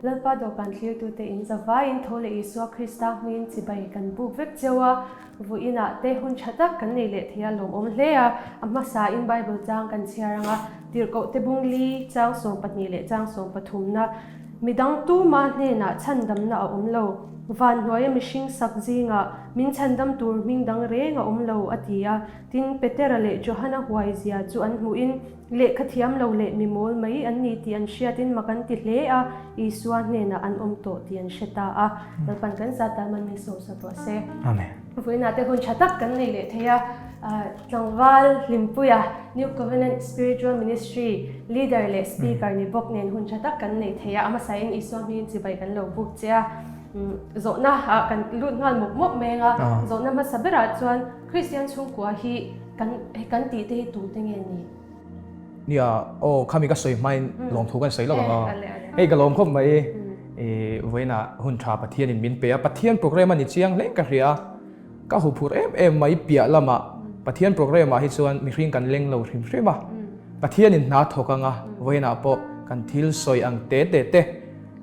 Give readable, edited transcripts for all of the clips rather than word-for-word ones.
Lalpa dawhkan thlirtute in zavaiin tho leh Isua Krista hmingin chibai kan buk vek cheu a, vawiinah te hun tha tak kan nei leh thei a lawmawm hle a, a hmasain Bible chang kan chhiar ang a, Tirhkohte bung li chang 12 leh chang 13 na midang tuma hnenah chhandamna a awm lo, van hnuaia mihring sak zingah min chhandam tur hming dang reng a awm lo a ti a, tin Petera leh Johana huai zia chu an hmuhin, Lehkha thiam lo leh mi mawl mai an ni tih an hriatin mak an ti hle a, Isua hnenah an awm tawh tih an hre ta a. Lalpan kan zat dan man min sawmsa tawh se. Amen. Vawiinah te hun tha tak kan nei leh thei a, Tlangval Hlimpuia, New Covenant Spiritual Ministry Leader leh Speaker ni bawk nen hun tha tak kan nei thei a, a hmasain Isua hmingin chibai kan lo buk che a. Zawhna ah kan lut nghal mawp mawp mai ang a, zawhna hmasa berah chuan Kristian chhungkua hi Kan kan tih te hi tu te nge ni? Nia, aw khami ka sawi hmain lawmthu kan sawi lawk ang aw. Hei ka lawm khawp mai i vawiinah hun tha Pathianin min pe a, Pathian program a ni chiang hle ka hria a, ka huphurh em em mai piah lamah Pathian program ah hi chuan mihring kan leng lo hrim hrim a, Pathianin hna thawk ang a, vawiinah pawh kan thil sawi ang te te te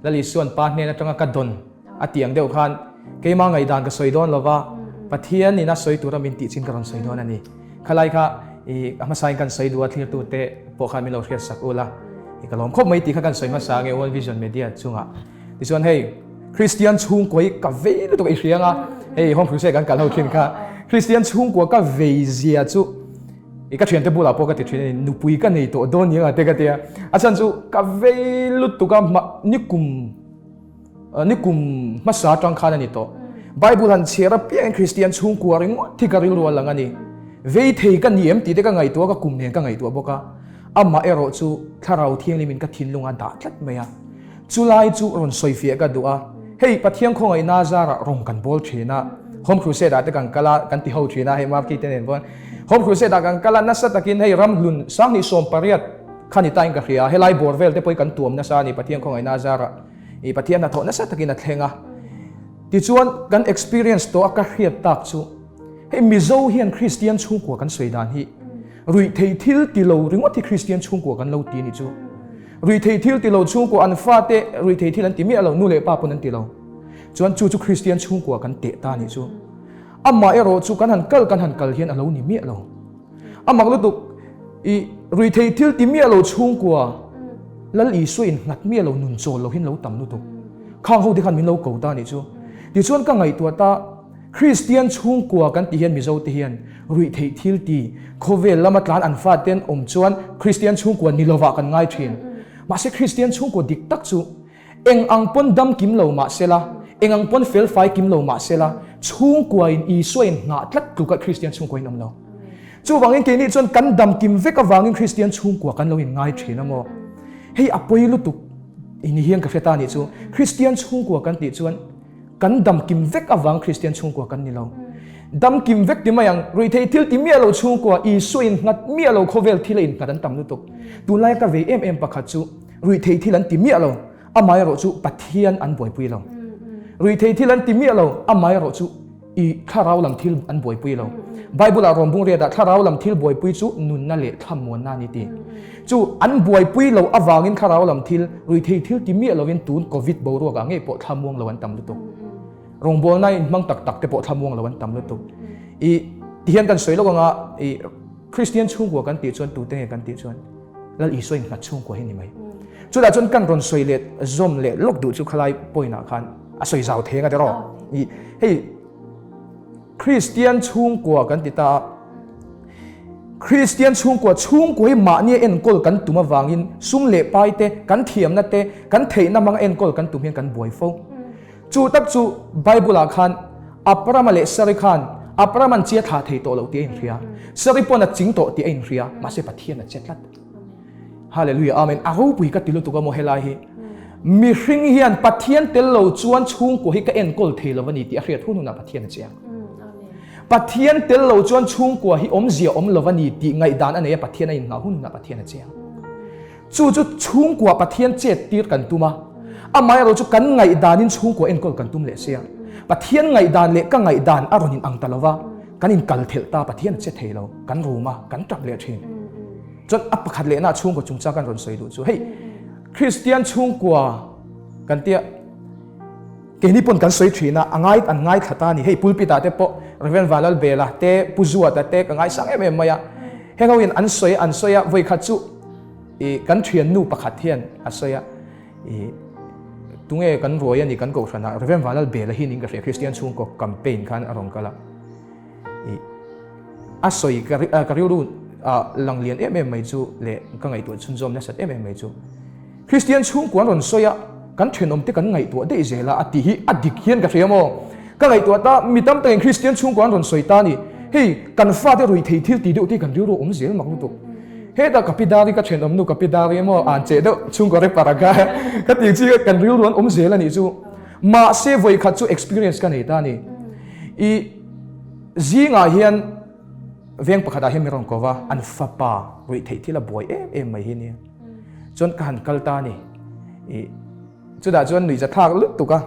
Lal Isuan Pa hnen atanga ka dawn A tih ang deuh khan keimah ngaihdan ka sawi dawn lova, Pathian in a sawi tura min tih chin ka rawn sawi dawn a ni. Khalai kha i a hmasain kan sawi duh a, thlirtute pawh khan min lo hriat sak ula, i ka lawm khawp mai tih kha kan sawi hmasa ange World Vision Media chungah. Tichuan hei Kristian chhungkua hi ka vei lutuk a i hria anga, hei Home Crusade kan kal ho thin kha, Kristian chhungkua ka vei zia chu i ka thiante bulah pawh ka ti thin a ni, nupui ka nei tawh dawn ni anga te ka ti a, a chhan chu ka vei lutuk a nikum Ni kum hmasa atang khan a ni tawh. Bible han chhiar apiangin Kristian chhungkua ringawt hi ka rilru a lang a ni. Vei thei ka ni em tih te ka ngaihtuah a, ka kum nen ka ngaihtuah bawk a. Amah erawh chu Thlarau Thianghlimin ka thinlung a dah tlat mai a. Chulai chu rawn sawifiah ka duh a. Hei Pathian khawngaihna zarah rawng kan bawl thin a. Home Crusade ah te kan kal a, kan ti ho thin a, hei Marky te nen pawh. Home Crusade ah kan kal a, nasa takin hei ramhlun 2018 kha ni tain ka hria a, helai bawr vel te pawh hi kan tuam nasa a ni Pathian khawngaihna zarah. I Pathian hnathawh nasa takin a thleng a. Tichuan kan experience tawh a ka hriat tak chu hei Mizo hian Kristian chhungkua kan sawi dan hi ruihtheih thil ti lo ringawt hi Kristian chhungkua kan lo ti ni chu. Ruihtheih thil ti lo chhungkua an fate ruihtheih thil an ti miah lo, nu leh pa pawn an ti lo. Chuan chu chu Kristian chhungkua kan teh ta ni chu. Amah erawh chu kan han kal kan han kal hian a lo ni miah lo. A mak lutuk i ruihtheih thil ti miah lo chhungkua Lal Isua in nghat miah lo nun chawl lo hin lo tam lutuk. Khang ho te khan min lo ko ta nih chu. Tichuan ka ngaihtuah ta Kristian chhungkua kan tih hian Mizo te hian ruihtheih thil ti khawvel lama tlan an fa ten awm chuan Kristian chhungkua ni lovah kan ngai thin. Mahse Kristian chhungkua dik tak chu Eng ang pawn dam kim lo mah sela, eng ang pawn fel fai kim lo mah sela, chhungkuain Isua in nghah tlat tlukah Kristian chhungkua in awm lo. Chuvangin keini chuan kan dam kim vek avangin Kristian chhungkua kan lo in ngai thin a maw? Hei a pawi lutuk ini hian ka hre ta nih chu. Kristian chhungkua kan tih chuan kan dam kim vek avang Kristian chhungkua kan ni lo. Dam kim vek ti mai ang, ruihtheih thil ti miah lo chhungkua, Isua in nghat miah lo khawvel thil a in nghat an tam lutuk. Tunlaia ka vei em em pakhat chu, Ruihtheih thil an ti miah lo, amaherawh chu Pathian an buaipui lo. Ruihtheih thil an ti miah lo, amaherawh chu i thlarau lam thil an buaipui lo. Bible-ah rawn bung riatah thlarau lam thil buaipui chu nunna leh thlamuanna a ni ti. Chu an buaipui lo avangin thlarau lam thil, ruihtheih thil ti miah lovin tun Covid boruakah ngei pawh thlamuang lo an tam lutuk. Rawngbawlna inhmang tak tak te pawh thlamuang lo an tam lutuk. I tihian kan sawi lawk anga i Kristian chhungkua kan tih chuan tute nge kan tih chuan Lal Isua in nghat chhungkua hi ni mai. Chutah chuan kan rawn sawi leh zawm leh lawk duh chu khalai point ah khan a sawi zau thei anga tiraw. I hei Kristian chhungkua kan ti ta a, Kristian chhungkua chhungkua hi mahni a enkawl kan tum avangin sum leh pai te, kan thiamna te, kan theihna hmanga enkawl kan tum hian kan buai fo. Chu tak chu Bible ah khan Abrahama leh Sari khan Abraham-a'n chi a thlah thei tawh loh tih a inhria, Sari pawn a ching tawh tih a inhria, mahse Pathian a che tlat. Hallelujah, Amen. A ropui ka ti lutuk a maw helai hi. Mihring hian Pathian tel lo chuan chhungkua hi ka enkawl thei lo a ni tih a hriat hun hunah Pathian a chiang. Pathian tel lo chuan chhungkua hi awmzia awm lo a ni tih ngaihdan a nei a, Pathian a innghah hun hunah Pathian a chiang. Chu chu chhungkua Pathian chet tir kan tum a, amaherawh chu kan ngaihdanin chhungkua enkawl kan tum leh sia. Pathian ngaihdan leh ka ngaihdan a rawn inang ta lova, kan inkal thelh ta, Pathian a che thei lo, kan rum a, kan tap leh thin. Chuan a pakhat lehna chhungkua chungchang kan rawn sawi duh chu hei, Kristian chhungkua. Kan tia keini pawn kan sawi thin a, a ngai an ngaithla ta a ni. Hei pulpit ah te pawh Rev. Vanlalbela te, Pu Zuata te ka ngaisang em em mai a. Heng ho in an sawi an sawi a, vawikhat chu ih kan thiannu pakhat hian a sawi a, ih tunge kan ruai a ni kan kohhran ah Rev. Vanlalbela hi niin ka hria Kristian chhungkaw campaign khan a rawn kal a. Ih a sawi ka ka rilru ah lang lian em em mai chu leh ka ngaihtuah chhunzawm nasat em em mai chu. Kristian chhungkua an rawn sawi a, kan thenawm te kan ngaihtuah daih zel a, a tih hi a dik hian ka hria maw? Ka ngaihtuah ta, mi tam takin Kristian chhungkua an rawn sawi ta a ni. Hei, kan fate rui thei thil tih deuh te hi kan rilru awm zel mak lutuk. Hetah ka pi Dari, ka thenawm nu ka pi Dari emaw an cheh deuh chhungkua rapper a kha ka tih chi kha kan rilru an awm zel a nih chu. Mahse vawikhat chu experience ka nei ta a ni. I zingah hian veng pakhatah hian mi rawn ko va, an fapa ruih theih thil a buai em em mai hi nia. Chuan ka han kal ta a ni. Ih chutah chuan nuihza thlak lutuk a,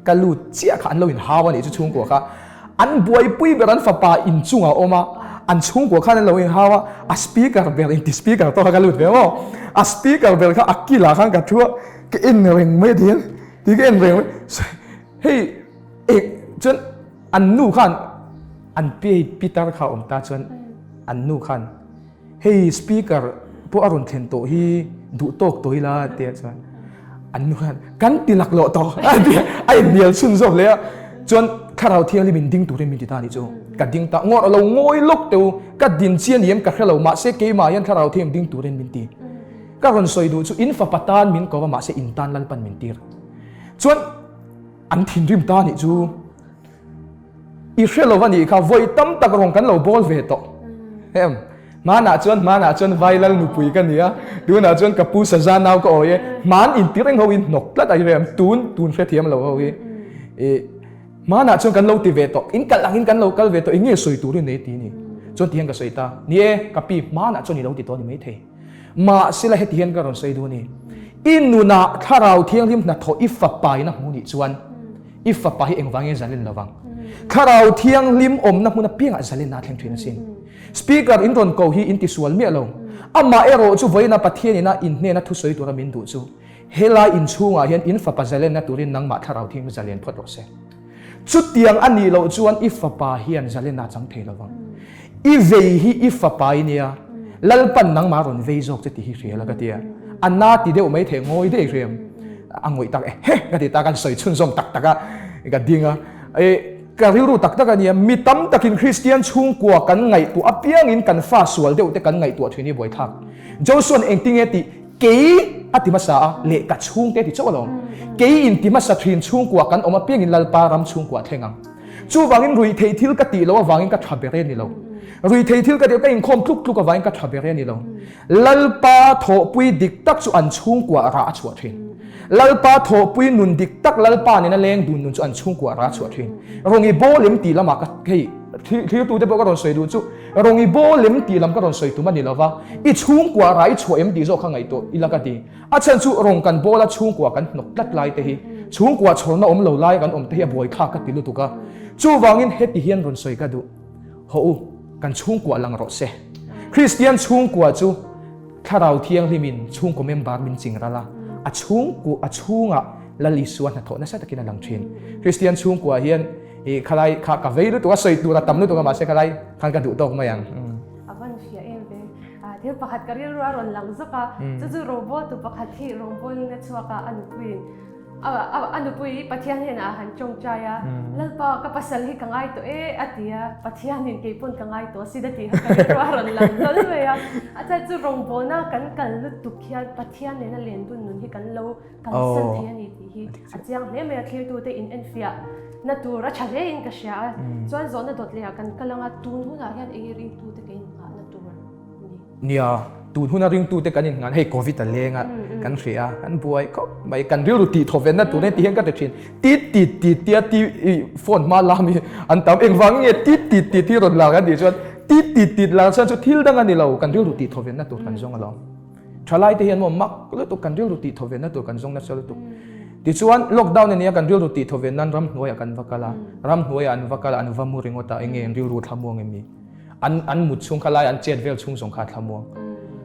ka lut chiah kha an lo inhau a nih chu chhungkua kha. An buaipui ber an fapa inchungah a awm a, an chhungkua khan an lo inhau a, a speaker ber inti speaker tawk kha ka lut ve maw. A speaker ber kha a kilah khan ka thu a, ka en reng mai a ti hian, ti ka en reng mai. Hei eh chuan an nu khan an pi pitar kha a awm ta chuan an nu khan, Hei speaker pawh a rawn thlen tawh hi duh tawk tawh ila tia chuan an nu khan kan ti lak lawh tawh a ti a inhnial chhun zawk hle a chuan thlarau thianghlim in ding turin min ti ta a nih chu ka ding ta ngawt a lo ngawi lawk teu ka din chi a ni em ka hre lo mahse keimah hian thlarau thianghlim ding turin min ti ka rawn sawi duh chu in fapa tan min ko va mahse in tan Lalpan min tir chuan an thinrim ta a nih chu. I hre lo a nih kha, vawi tam tak rawng kan lo bawl ve tawh. Em, hmanah chuan hmanah chuan vai lal nupui ka ni a, tunah chuan ka pu saza nau ka awi e, hman inti reng ho in hnawk tlat a i rem, tun tun hrethiam lo ho hi. I hmanah chuan kan lo ti ve tawh, in kalh angin kan lo kal ve tawh, eng nge sawi tur i nei ti ni? Chuan tihian ka sawi ta, ni e, ka pi hmanah chuan i lo ti tawh a ni maithei. Mahsela heti hian ka rawn sawi duh a ni, I nunah Thlarau Thianghlim hnathawh i fapa in a hmu nih chuan i fapa hi engvangin zalen lo vang. Thlarau Thianghlim awmna hmun apiangah zalenna a thleng thin asin. Speaker in rawn ko hi in tisual miah lo. Amah erawh chu vawiina Pathian ina in hnena thusawi tura min duh chu helai inchhungah hian in fapa zalenna turin nangmah Thlarau Thianghlim zalen phawt rawh se. Chutiang a nih loh chuan i fapa hian zalenna a chang thei lo vang. I vei hi i fapa i nia, Lalpan nangmah rawn vei zawk che tih hi hria la ka ti a. A na ti deuh mai thei ngawi daih hriam. A ngawih tak e he ka ti ta, kan sawi chhunzawm tak tak a, ka ding a. E, ka rilru tak tak a nia, mi tam takin Kristian chhungkua kan ngaihtuah apiangin kan fa sual deuh te kan ngaihtuah thin hi buaithlak. Josua'n engtinge tih Kei a ti hmasa a, leh ka chhungte ti chauh alawm. Kei in ti hmasa thin chhungkua kan awm apiangin Lalpa ram chhungkua a thleng ang. Chuvangin ruihtheih thil ka tih loh avangin ka tha ber e ni lo. Ruihtheih thil ka tih ka inkhawm tluk tluk avangin ka tha ber e ni lo. Lalpa thawhpui dik tak chu an chhungkua rah a chhuah thin. Lalpa thawhpui nun dik tak Lalpa nena leng dun nun chu an chhungkua rah a chhuah thin. Rawngi bawl em tih lamah ka hei thlirtute pawh ka rawn sawi duh chu Rawngi bawl em tih lam ka rawn sawi tum a ni lo va, i chhungkua rai chhuah em tih zawk kha ngaihtuah ila ka ti. A chhan chu rawng kan bawl a chhungkua kan hnawk tlat lai te hi, chhungkua chhawrna awm lo lai kan awm te hi a buaithlak ka ti lutuk a. Chuvangin heti hian rawn sawi ka duh. Hawh u, kan chhungkua lang rawh se. Kristian chhungkua chu Thlarau Thianghlimin chhungkaw member min ching ral a, a chhungkua a chhungah Lal Isua hnathawh nasa takin a lang thin. Kristian chhungkua hian I khalai kha ka vei lutuk a, sawi tur a tam lutuk a mahse khalai khan ka duh tawk mai ang. A van fiah em ve. Thil pakhat ka rilru a rawn lang zawk a, chu chu robot tu pakhat hi rawngbawlin a chhuak a, a nupuiin a nupui Pathian hnenah a han tawngtai a, Lalpa ka pasal hi ka ngai tawh e a ti a, Pathianin kei pawn ka ngai tawh asin a tih kha ka rilru a rawn lang hlawl mai a. A chhan chu rawngbawlna kan kal lutuk hian Pathian nena lendun nun hi kan lo Kalsan thei a ni tih hi a chiang hle mai a, thlirtute in enfiah na tur a tha hle in ka hria a, chuan zawhna dawt leh ah kan kal anga tun hunah hian enge ringtute kan innghahna tur a ni. Nia, tun huna ringtute kan innghahna hei Covid a leng a, kan hria a, kan buai khawp mai, kan rilru tih thaw venna tur nen tih hian ka ti thin, tit tit tit tia ti phone hma lam hi an tam, engvang nge tit tit tit hi rawn lang a tih chuan tit tit tit lang chuan chu thil dang a ni lo, kan rilru tih thaw venna tur kan zawng alawm. Thalai te hian maw mak lutuk kan rilru tih thawvenna tur kan zawng nasa lutuk. Tichuan lockdown ania kan rilru tih thawven nan ramhnuaiah kan va kal a, ramhnuaiah an va kal a an va mu ringawt a enge an rilru thlamuang em ni? An an mut chhung kha lai an chet vel chhung zawng kha a thlamuang.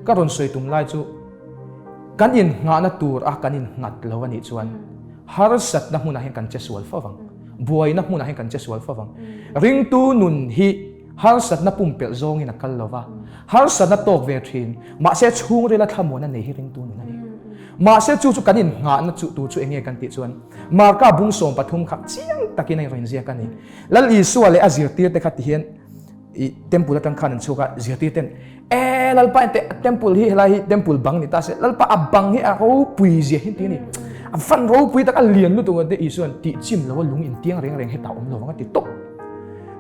Ka rawn sawi tum lai chu. Kan innghahna tur a kan innghat lo a nih chuan harsatna hmunah hian kan che sual fo vang, buaina hmunah hian kan che sual fo vang. Ringtu nun hi harsatna pumpelh zawngin a kal lo va, harsatna tawk ve thin, mahse chhungrila thlamuan a nei hi ringtu nun a ni. Mahse chu chu kan innghahna chu tur chu enge kan tih chuan Marka bung 13 kha chiang takin a inrinziak a ni. Lal Isua leh a zirtirte kha tihian I temple atang khan an chhuak a, zirtir ten e Lalpa en teh temple hi helai hi temple bang ni ta se Lalpa a bang hi a ropui zia hi ti a ni. A van ropui tak a lian lutuk ang te Isuan tih chim lo a lung in tiang reng reng hetah awm lo ang a ti tawp.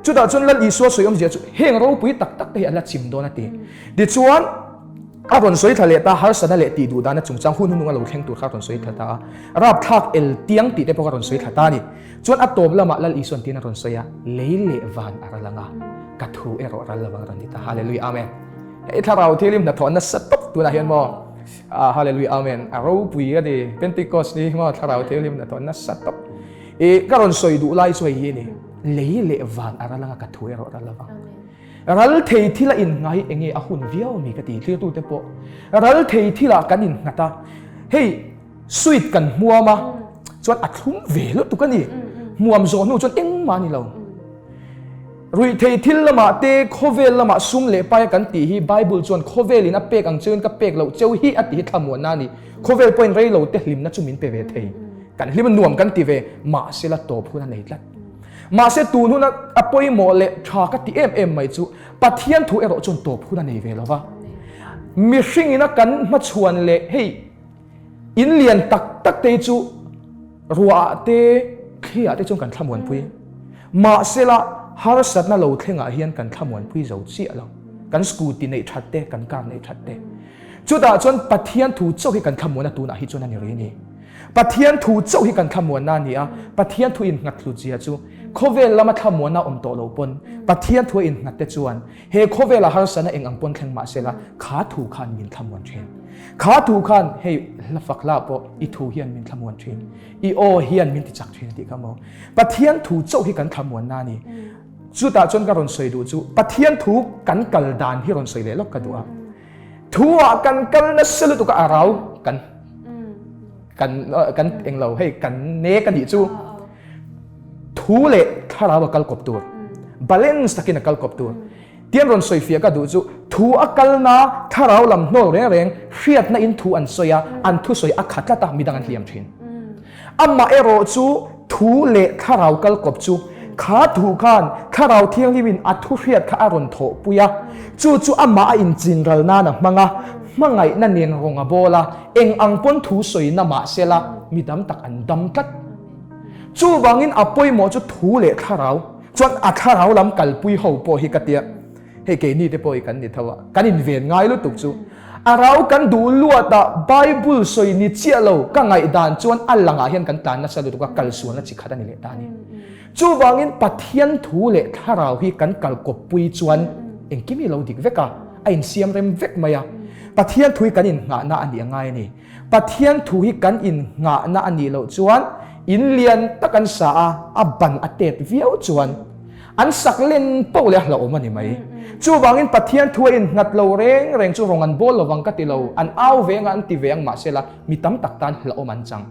Chutah chuan Lal Isua sawi awmzia chu heng ropui tak tak te hi a la chim dawn a ti. Tichuan a rawn sawi thla leh ta harsatna leh tih duh dana chungchang hun hunung a lo thleng tur kha a rawn sawi thla ta a, rapthlak el tiang tih te pawh kha a rawn sawi thla ta a ni. Chuan a tawp lamah Lal Isuan tiin a rawn sawi a, Lei leh van a ral ang a, ka thu erawh ral lovang a rawn ti ta. Hallelujah, Amen. Hei thlarau thianghlim hnathawh nasa tawp tunah hian maw, ah, Hallelujah, Amen. A ropui a ni, Pentecost ni maw, thlarau thianghlim hnathawh nasa tawp. I ka rawn sawi duh lai chu hei hi a ni, Lei leh van a ral ang a, ka thu erawh ral lovang. Ral thei thila innghah hi enge a hun viau ami ka ti, thlirtute pawh ral thei thilah kan innghat a, hei, Sweet kan hmuam a, chuan a thlum ve lutuk a ni. Hmuam zawh hnu chuan engmah a ni lo. Ruihthei thil lamah te, khawvel lamah sum leh pai a kan tih hi Bible chuan khawvelin a pek ang cheuin ka pek loh cheu hi a tih hi thlamuanna a ni. Khawvel pawhin rei lo te hlimna chu min pe ve thei. Kan hlim a nuam kan ti ve, mahse la tawp hun a nei tlat. Mahse tun huna a pawimawh leh tha ka ti em em mai chu Pathian thu erawh chuan tawp hun a nei ve lo va. Mihringin a kan hmachhuan leh hei, In lian tak tak te hi chu ruahah te, thliah te chuan kan thlamuanpui. Mahsela harsatna lo thlengah hian kan thlamuanpui zo chiah lo. Kan scooty neih that te, kan car neih that te. Chutah chuan Pathian thu chauh hi kan thlamuanna tunah hi chuan a ni rih a ni. Pathian thu chauh hi kan thlamuanna a ni a, Pathian thu innghat hlut zia chu khawvel lama thlamuanna awm tawh lo pawn Pathian thu a innghat te chuan He khawvela harsatna eng ang pawn thleng mah sela, kha thu khan min thlamuan thin. Kha thu khan hei hla fak hla pawh i thu hian min thlamuan thin, i aw hian min tichak thin a tih kha maw. Pathian thu chauh hi kan thlamuanna a ni. Chutah chuan ka rawn sawi duh chu Pathian thu kan kal dan hi rawn sawi leh lawk ka duh a. Thu ah kan kal nasa lutuk a, a rau kan kan kan englo hei kan nek a nih chu. Thu leh thlarau a kal kawp tur, balance takin a kal kawp tur. Tian rawn sawi fiah ka duh chu, thu a kalna thlarau lam hnawl reng reng hriatna in thu an sawi a, an thusawi a kha tlat a, midang an hliam thin. Amah erawh chu thu leh thlarau kal kawp chu, kha thu khan thlarau thianghlimin a thu hriat kha a rawn thawhpui a, chu chu amah a inchin ral nan a hmang a, hmangaihna nen rawng a bawl a, eng ang pawn thu sawina mahsela mi dam tak an dam tlat. Chuvangin a pawimawh chu thu leh thlarau, chuan a thlarau lam kalpui ho pawh hi ka tia, hei keini te pawh hi kan ni tho a, kan inven ngai lutuk chu. A rau kan duh luat a, Bible sawi ni chiah lo, ka ngaihdan chuan a langah hian kan tlan nasa lutuk a, kalsualna chi khat a ni leh ta a ni. Chuvangin Pathian thu leh thlarau hi kan kalkawppui chuan engkim hi a lo dik vek a, a insiam rem vek mai a. Pathian thu hi kan innghahna a nih a ngai a ni. Pathian thu hi kan innghahna a nih loh chuan in lian tak an sa a, a ban a tet viau chuan an sak len poh leh a hlauhawm a ni mai. Chuvangin Pathian thu a innghat lo reng reng chu rawng an bawl lovang ka ti lo, an au ve anga an ti ve ang mahsela mi tam tak tan hlauhawm an chang.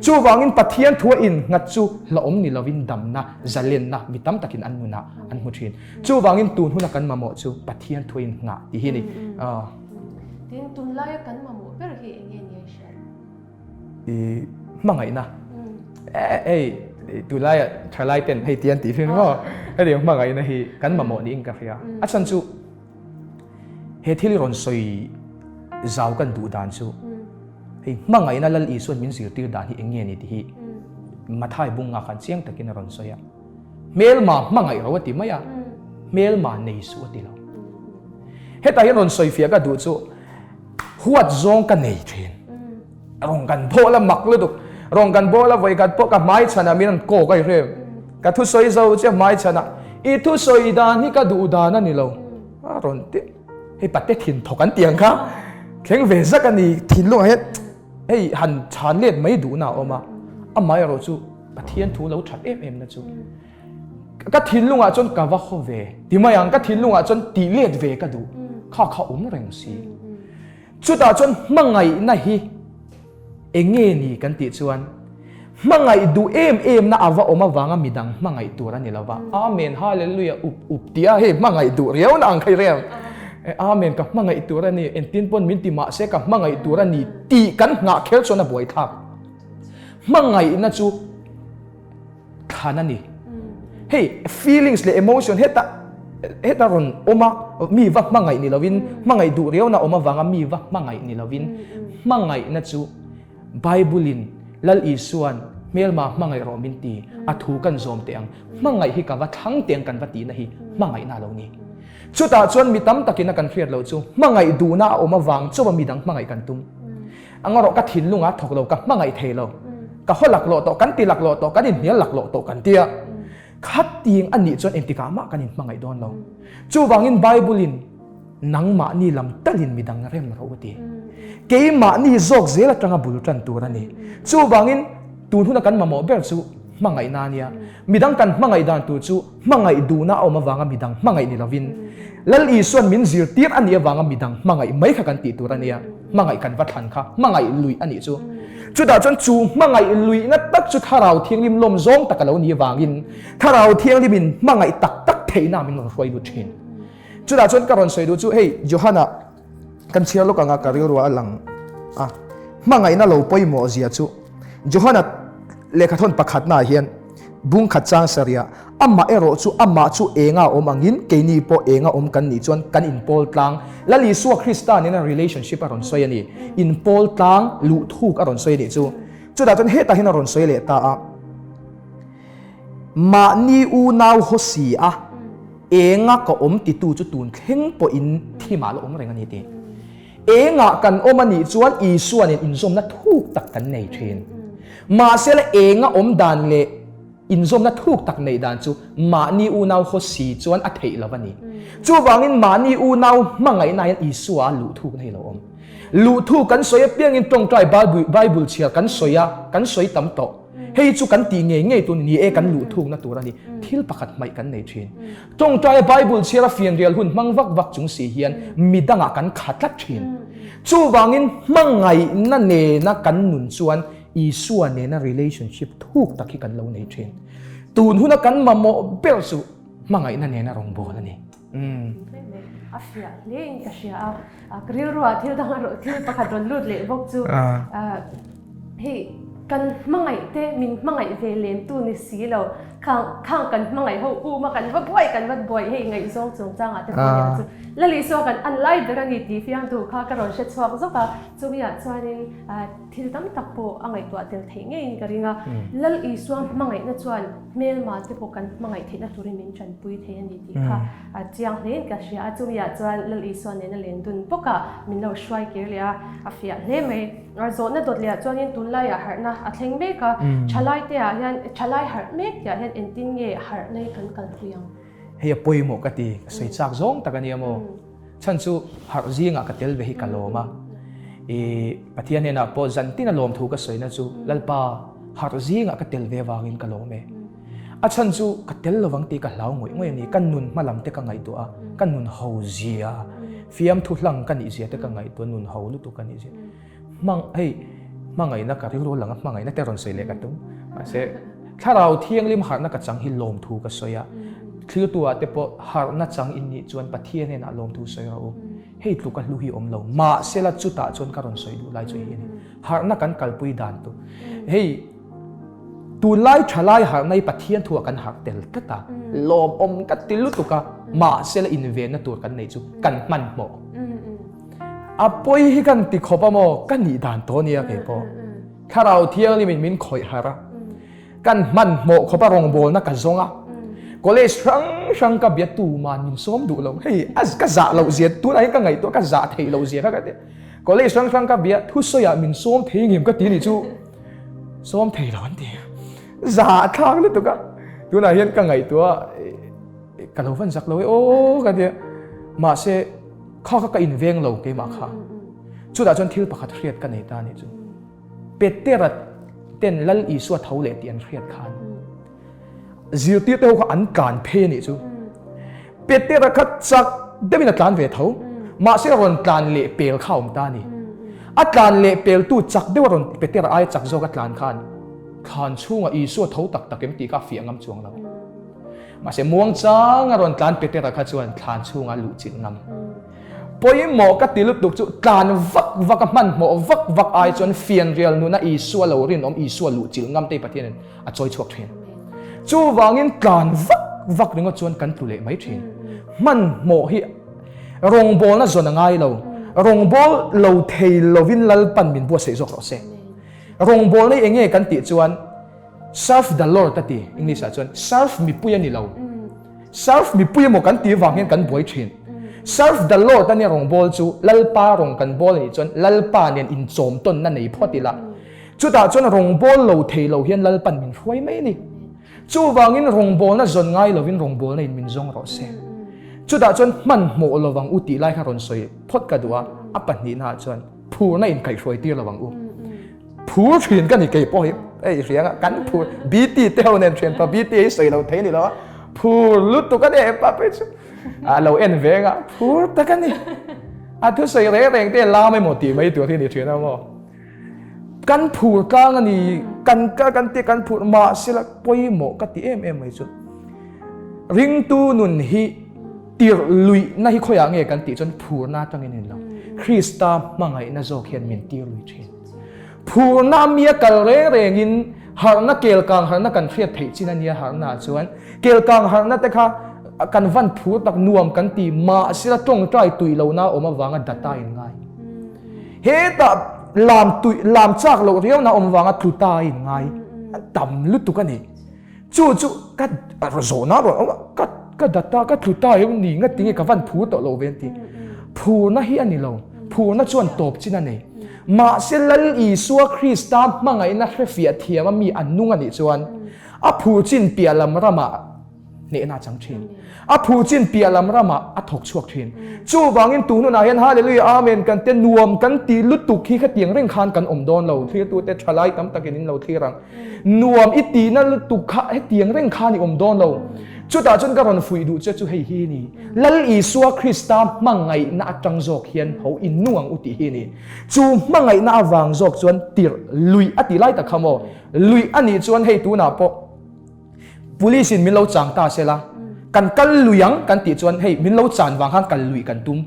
Chuvangin Pathian thu a innghat chu hlauhawm ni lovin damna, zalenna mi tam takin an nunah an hmu thin. Chuvangin tun huna kan mamawh chu Pathian thu a innghah tih hi a ni. Tin, tunlaia kan mamawh ber hi eng nge ni a hriat? I hmangaihna. Hei, tunlaia thalai ten hei ti an tih thin maw? Hetiang hmangaihna hi kan mamawh niin ka hria. A chhan chu he thil i rawn sawi zau kan duh dan chu hei hmangaihna Lal Isuan min zirtir dan hi eng nge ni tih hi Mathai bunga khan chiang takin a rawn sawi a. Hmelma hmangaih ro a ti mai a, hmelma nei suh a ti lo. Hetah hian rawn sawi fiah ka duh chu huat zawng ka nei thin. Rawn kan bawl a mak lutuk. Rawn kan bawl a vawikhat pawh ka hmai chhanah min rawn kawk a i hrem. Ka thusawi zo chiah hmai chhanah i thusawi dan hi ka duh dan a ni lo. A rawn ti hei pate thin thawk an ti ang kha thleng ve zak a ni thinlungah hian hei han chhan let mai duhna a awm a. Amaherawh chu Pathian thu lo that em em na chu ka thinlungah chuan ka va haw ve ti mai ang ka thinlungah chuan tih let ve ka duh kha kha awm reng si chutah chuan hmangaihna hi. Eng nge ni kan tih chuan hmangaih duh em em na a va awm avanga midang hmangaih tur a ni lo va. Amen Hallelujah up up tia hei hmangaih duh riau na ang kha i rem. Amen ka hmangaih tur a ni engtin pawn min ti mahse ka hmangaih tur a ni tih kan nghah kher chuan a buaithlak. Hmangaihna chu thlan a ni. Hei feelings leh emotion heta heta rawn awm a mi va hmangaih ni lovin hmangaih duh riauna awm avanga mi va hmangaih ni lovin hmangaihna chu Bible in Lal Isuan hmelma hmangaih rawh min ti a thu kan zawm teh ang hmangaih hi ka va thlang teh ang kan va tihna hi hmangaihna a lo ni. Chutah chuan mi tam takin a kan hriat loh chu hmangaih duhna a awm avang chauha mi dang hmangaih kan tum. A ngarawh ka thinlung a thawk lo, ka hmangaih thei lo, ka haw laklawh tawh, kan ti laklawh tawh, kan inhnial laklawh tawh kan ti a. Khating a nih chuan engtikah mah kan inhmangaih dawn lo. Chuvangin Bible-in nangmahni lam talin midang rem rawh u ti. Keimahni zawk zel atanga bul tan tur a ni. Chuvangin tun huna kan mamawh ber chu hmangaihna a nia. Midang kan hmangaih dan tur chu hmangaih duhna a awm avanga midang hmangaih ni lovin, Lal Isuan min zirtir a nih avanga midang hmangaih mai kha kan tih tur a nia, hmangaih kan va thlan kha hmangaih luih a nih chu. Chutah chuan chu hmangaih luihna tak chu Thlarau Thianghlim lawm zawng tak a lo nih avangin Thlarau Thianghlimin hmangaih tak tak theihna min rawn hruai lut thin. Chutah chuan ka rawn sawi duh chu hei Johana Kan chhiar lawk anga ka rilru a lang a, hmangaihna lo pawimawh zia chu Johana lehkhathawn pakhatnaah hian bung khat chang sarih ah amah erawh chu amah chu enga awm angin keini pawh enga awm kan nih chuan kan inpawl tlang Lal Isua Krista nena relationship a rawn sawi a ni, inpawl tlang luh thuk a rawn sawi a nih chu. Chutah chuan hetah hian a rawn sawi leh ta a. Mahni unau haw si a, enga ka awm titu chu tun thleng pawhin thimah la awm reng a ni tih. Engah kan awm a nih chuan Isua nen inzawmna thuk tak kan nei thin. Mahse la enga awm dan leh inzawmna thuk tak neih dan chu mahni unau haw si chuan a theih lo a ni. Chuvangin mahni unau hmangaihna hian Isua a luh thukna hi lo awm. Luh thuk kan sawi apiangin tawngtai Bible chhiar kan sawi a, kan sawi tam tawh. Hei chu kan tih ngei ngei tur ni e kan luh thukna tur a ni. Thil pakhat hmaih kan nei thin. Tawngtaia Bible chhiara fianrial hun hmang vak vak chung si hian midangah kan kha tlat thin. Chuvangin hmangaihna nena kan nun chuan Isua nena relationship thuk tak hi kan lo nei thin. Tun huna kan mamawh ber chu hmangaihna nena rawngbâwl a ni. A fiah hle in ka hria a, ka rilruah thil dang erawh thil pakhat rawn lut leh bawk chu hei kan hmangaih te min hmangaih ve lem tu ni si lo khang khang kan hmangaih ho um a kan va buai kan va buai hei ngaihzawng chungchang ah te pawh nia chu Lalisua kan an lai ber a ni tih fiamtu kha ka rawn hre chhuak zawk a chumi ah chuanin thil tam tak pawh a ngaihtuah tel theih ngeiin ka ring a Lal Isua hmangaihna chuan Hmelma te pawh kan hmangaih theihna turin min tanpui thei a ni tih kha a chiang hlein ka hria a, chumi ah chuan Lal Isua nena len dun bawk a min lo hruai kir leh a, a fiah hle mai. Zawhna dawt leh ah chuanin tunlaiah harhna a thleng mek a, thalai te ah hian thalai harh mek tih ah hian engtin nge harhna hi kan kalpui ang? Hei a pawimawh ka ti, ka sawi chak zawng tak a nia maw? Chhan chu harh zingah ka tel ve hi ka lawm a, i Pathian hnenah pawh zan tin a lawm thu ka sawina chu Lalpa harh zingah ka tel ve avangin ka lawm e. A chhan chu ka tel lovang tih ka hlau ngawih ngawih a ni, ka nun hma lam te ka ngaihtuah a, ka nun ho zia, fiamthu hlang ka nih zia te ka ngaihtuah a, nun ho lutuk ka nih zia. Hmang hei hmangaihna ka rilru lang a hmangaihna te rawn sawi leh ka tum mahse thlarau thianghlim harhna ka chang hi lawmthu ka sawi a thlirtu ah te pawh harhna chang in nih chuan Pathian hnenah lawmthu sawi rawh u hei tluka hlu hi awm lo mahse la chutah chuan ka rawn sawi duh lai chu hei a ni harhna kan kalpui dan tu hei tunlai thalai harhna hi Pathian thu ah kan harh tel tlat a lawmawm ka ti lutuk a mahse la invenna tur kan neih chu kan hmanhmawh. A pawi hi kan ti khawp a maw? Ka nih dan tawh nia kei pawh. Thlarau Thianghlim in min khawih harh a. Kan hmanhmawh khawp a rawngbawlna ka zawng a. College hrang hrang ka bia tuman min sawm duh lo. Hei a ka zah loh zia tunah hian ka ngaihtuah ka zah theih loh zia kha ka ti. College hrang hrang ka bia thusawiah min sawm thei ngem ka ti nih chu sawm thei lo an ti. Zah thlak lutuk a. Tunah hian ka ngaihtuah ka lo van zak lo e aw ka ti a. Mahse Kha kha ka inveng lo keimah kha. Chutah chuan thil pakhat hriat ka nei ta a nih chu. Petera ten Lal Isua tho leh tih an hriat khan zirtirte ho kha an tlan phei a nih chu. Petera kha chak deuhin a tlan ve tho. Mahse a rawn tlan leh pel kha a awm ta a ni. A tlan leh peltu chak deuh a rawn Petera aia chak zawk a tlan khan thlan chhungah Isua tho tak tak em tih kha a fiah ngam chuang lo. Mahse muangchang a rawn tlan Petera kha chuan thlan chhungah a luh chilh ngam. Pawimawh ka ti lutuk chu tlan vak vak a hmanhmawh vak vak ai chuan fianrial nuna Isua lo rinawm Isua luh chilh ngam te hi Pathianin a chawi chhuak thin. Chuvangin tlan vak vak ringawt chuan kan tlu leh mai thin. Hmanhmawh hi rawngbawlna zawn a ngai lo. Rawngbâwl lo thei lovin Lalpan min buatsaih zawk rawh se. Rawngbâwlna hi eng nge kan tih chuan Serve the Lord a ti, English ah chuan serve mipui a ni lo. Serve mipui emaw kan tih vang hian kan buai thin. Serve the Lord a nia rawngbâwl chu Lalpa rawng kan bâwl a nih chuan Lalpa nen inchawm tawnna nei phawt ila. Chutah chuan rawngbâwl lo thei lo hian Lalpan min hruai mai a ni. Chuvangin rawngbâwlna zawn ngai lovin rawngbâwlna in min zawng rawh se. Chutah chuan hmanhmawh lovang u tih lai kha rawn sawi phawt ka duh a, a pahnihnaah chuan phurna in kaihhruai tir lovang u. Phur thin ka ni kei pawh hi hei hriang a kan phur BT te ho nen thian pa BT hi sawi lo thei ni lo a phur lutuk a ni pa phei chu a lo en ve nga phur tak a ni a thu sawi reng reng te lam emaw tih mai tur hi ni thin a maw kan phur tlang a ni kan ka kan ti kan phur mahsela pawimawh ka ti em em mai chu ringtu nun hi Tirh luihna hi khawiah nge kan tih chuan phurna atangin a ni lo. Krista hmangaihna zawk hian min tir lui thin. Phurna a mi a kal reng rengin harhna kelkang harhna kan hriat theih chin a nia harhna ah chuan kelkang harhna te kha kan van phur tak nuam kan ti mahsela tawngtai tui lohna a awm avanga data in ngai. Hetah lam tui lam chak loh riauna awm vanga tlu ta in ngai tam lutuk a ni. Chu chu ka zawhna rawn awm a, ka ka data ka tlu ta em ni nga tinge ka van phur tawh lo ve an ti. Phurna hi a ni lo, phurna chuan tawp chin a nei. Mahse Lal Isua Krista hmangaihna hrefiah thiam a mi a nung a nih chuan a phur chin piah lam ramah hnehna a chang thin. A phur chin piah lam ramah a thawk chhuak thin. Chuvangin tu hnunah hian Hallelujah Amen kan te nuam kan ti lutuk hi khatiang reng khan kan awm dawn lo. Thlirtute thalai tam takin in lo thlir ang. Nuam i tihna lutuk kha hetiang reng khan i awm dawn lo. Chutah chuan ka rawn fuih duh che chu hei hi a ni. Lal Isua Krista hmangaihna atang zawk hian ho i nung ang u tih hi a ni. Chu hmangaihna avang zawk chuan tirh luih a ti lai tak kha maw? Luih a nih chuan hei tunah pawh Police in min lo chang ta sela, kan kal lui ang kan tih chuan hei min lo chan vang khan kal luih kan tum.